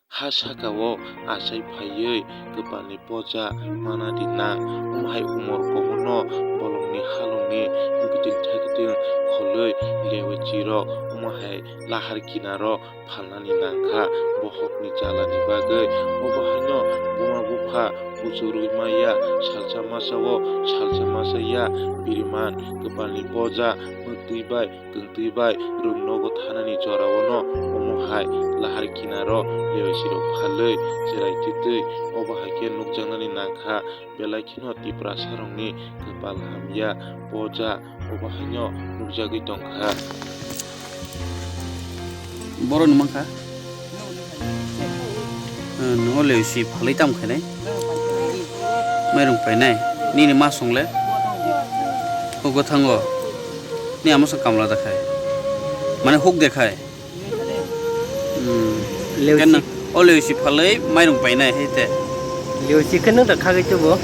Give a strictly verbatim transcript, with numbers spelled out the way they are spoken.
Ha saka-o achai phaiwi kwpalni poja mana di nang. Omo hai umor komono bolongni halongni bwtwng thaikwtwng kholwi lewe chirok omo hai lahar kinaro phalnani nangkha bohokni jalani bagwi. Obo haino buma bupha kuchurwi maya salsa masa-o salsa masa ya biriman kwpalni poja mwktwi bai kwngtwi bai rwng nogo thanani jorao'-no omo hai lahar kinaro lewe chirok phalwi cherai twtwi obo hai khe nukjaknani nangkha belai kheno Tiprasarokni kwpal hamya poja obo haino nukjagwi tongkha. Borok ni mankha. Nwng o lewe si phalwi tamo khainai? Mairung painai? Nini ma song le? Hugo thango. Ni ama song kamla da khai. Mane huk de khai. Hmm. Lewe si- Kenno, o lewe si phalwi mairung painai hai te. Lewe si khe nwng da khagwi tubo.